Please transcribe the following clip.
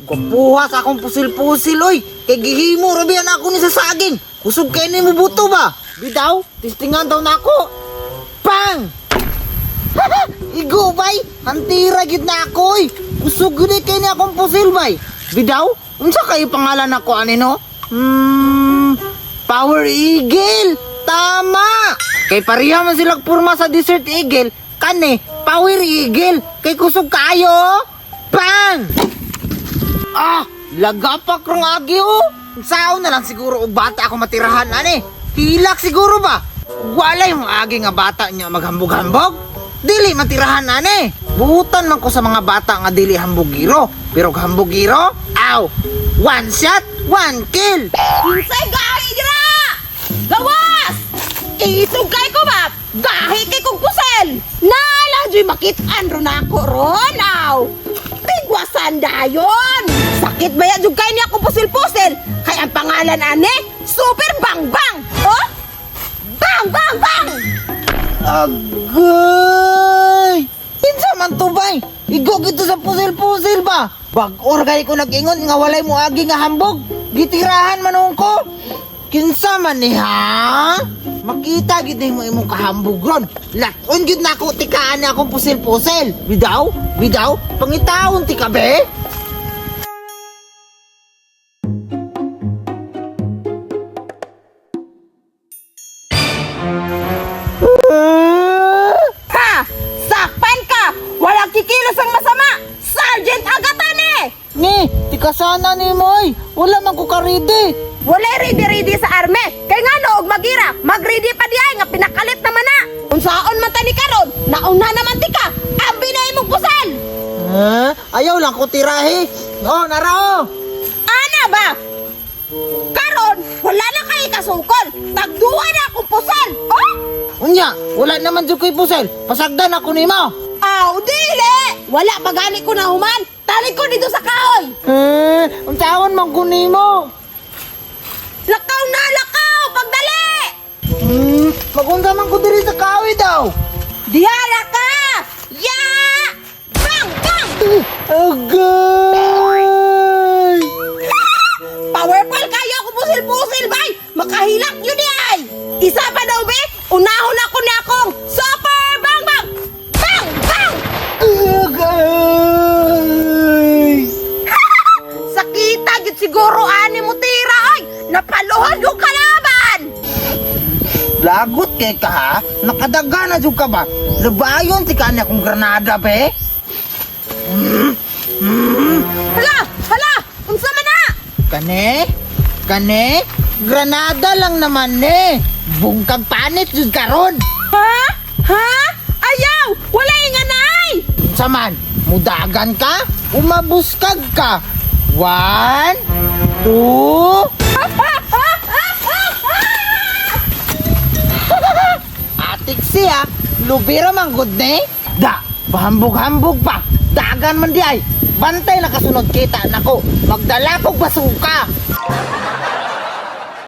Gwapuha sa akong pusil-pusil oy. Kay gihimo ra biyan ako ni sa saging. Kusog kay ni mo buto ba? Bidaw, testingan daw nako. Pang! Igo bay, hantira gid na ako oy. Kusog gud kay ni akong pusil bay. Bidaw, unsa kayo pangalan nako ani no? Power Eagle. Tama. Kay pareha man sila porma sa Desert Eagle, kani Power Eagle. Kay kusog kaayo. Pang! Ah, lagapak rong agi oh. Sao na lang siguro og bata ako matirahan ani. Hilak siguro ba? Wala yung agi nga bata niya maghambog-hambog. Dili matirahan ani. Buhutan man ko sa mga bata nga dili hambugiro. Pero og hambugiro, aw. One shot, one kill. Kinsay gahi dira! Gawas! Isog kay ko ba? Gahi kay kong kusel! Naala joy makit-an ron ako ron aw! Tigwasan dayon! Sakit ba yan jud kay niya akong pusil-pusil? Kay ang pangalan ane, Super Bang Bang! Oh! Bang Bang Bang! Agay! Kinsa man to bay? Igo gito sa pusil-pusil ba? Bag-or kay ko nag-ingon nga walay mo agi nga hambog. Gitirahan man nuon ko. Kinsa man ni ha? Makita gid mo imong kahambog ron. Laton gid nako tikaan na akong pusil-pusil. Bidaw, bidaw, pangitaon ti ka be. Ha! Sakpan ka! Walang kikilos ang masama! Sergeant Agatan eh! Ni, tika sana ni moy. Wala man ko karidi. Walay ready-ready sa arme. Kay nga no, og magira, mag-ready pa di ay nga pinakalit naman na. Unsaon man tani karon, nauna naman ti ka. Ambi na imong pusal. Ha? Ayaw lang ko tirahi. Oh, narao. Ana ba? Karon, wala na kay kasukol. Tagduha na akong pusal. Oh? Unya, wala naman jud ko'y pusel. Pasagdan ako nimo. Aw, dili! Wala pa gani ko na human. Tali ko dito sa kahoy. Eh, unsaon man ko nimo? Lakaw na, lakaw! Pagdali! Magunta man ko diri sa kahoy daw. Diha ka! Ya! Bang! Bang! Agay! Powerful kayo ako pusil-pusil, bay! Makahilak yun ni ay! Isa pa daw, be! Unahon ako ni akong super bang bang! Bang! Bang! Agay! Sakita gyud siguro ani mo tira ay! Napaluhod yung kalaban! Lagot kay ka ha? Nakadaga na jud ka ba? Labayon ti ka akong granada be. Hala! Hala! Unsa man na? Kane? Kane? Granada lang naman ne. Bungkag panit jud karon. Ha? Ha? Ayaw! Wala nga na ay! Unsa man, mudagan ka, umabuskag ka. One, two. Atik siya, lubira man gud ni. Da, pahambog-hambog pa. Dagan man di ay. Bantay nakasunod kita nako. Magdala kog basuka.